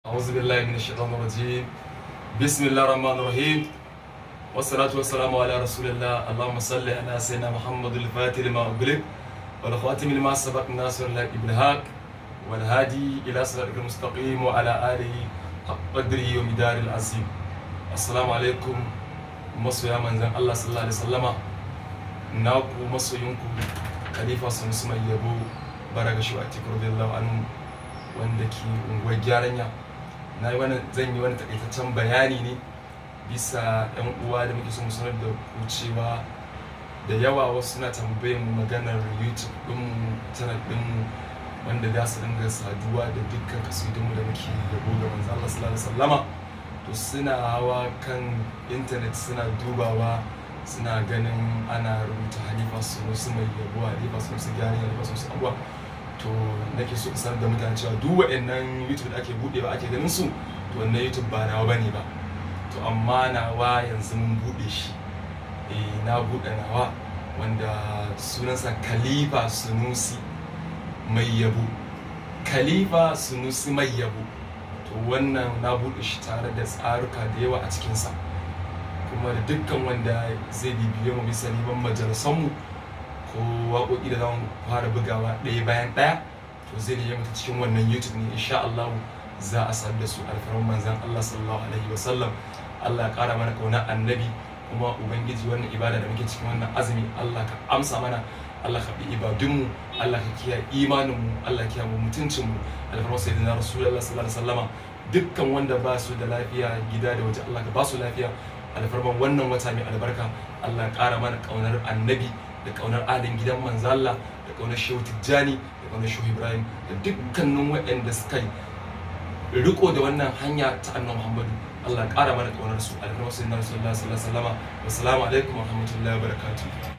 أعوذ بالله من الشيطان الرجيم. بسم الله الرحمن الرحيم، والصلاة والسلام على رسول الله. اللهم صل على سيدنا محمد الفاتح لما أغلق والخاتم لما سبق، ناصر الحق بالحق، والهادي إلى صراطك المستقيم، وعلى آله حق قدره ومقداره العظيم. السلام عليكم masoya manzon Allah sallallahu alaihi wasallama. Naku masoyinku Khalifa Sanusi Mai Yabo Baraga Shehu Atiku radiyallahu anhu, wanda ke unguwar Gyaranya. Na yi wani zan yi wani takaitaccen bayani ne bisa yan uwa da muke so mu sanar da ku cewa da yawa wasu suna tambayar mu maganar YouTube ɗinmu, channel ɗinmu, wanda za su dinga saduwa da dukkan kasidunmu da muke yabo ga manzo Allah sallallahu alaihi wasallama. To, suna hawa kan intanet, suna dubawa, suna ganin ana rubuta Halifa Sunusi Mai Yabo, Halifa Sunusi Gyari, Halifa Sunusi Abuwa. To, nake so in sanar da mutane cewa duk wa'annan YouTube da ake budewa ake ganin su, to wannan YouTube ba nawa bane ba. To, amma nawa yanzu mun bude shi. Eh, na bude nawa wanda sunansa Khalifa Sunusi Mai Yabo, Khalifa Sunusi Mai Yabo. To, wannan na bude shi tare da tsaruka da yawa a cikinsa, kuma da dukkan wanda zai bibiye mu bisa neman majalisanmu ko waƙoƙi da za mu fara bugawa ɗaya bayan ɗaya, to zai nemi ta cikin wannan YouTube ne. Insha Allah za a sadu da su, alfarman manzon Allah sallallahu alaihi wasallam. Allah ya ƙara mana kauna annabi. Kuma ubangiji, wannan ibada da muke cikin wannan azumi, Allah ka amsa mana, Allah ka bi ibadunmu, Allah ka kiyaye imaninmu, Allah ka kiyaye mutuncinmu, alfarman sayyidina Rasulullah sallallahu alaihi wasallama. Dukkan wanda ba su da lafiya, gida da waje, Allah ka ba su lafiya, alfarman wannan wata mai albarka. Allah ya ƙara mana ƙaunar annabi da ƙaunar alin gidan manzo Allah da ƙaunar Shehu Tijjani da ƙaunar Shehu Ibrahim da dukkanin waɗanda suka yi riko da wannan hanya ta annabi Muhammadu. Allah ya ƙara mana ƙaunar su, alfarman sayyidina Rasulullah sallallahu alaihi wasallama. Wassalamu alaikum wa rahmatullahi wa barakatuh.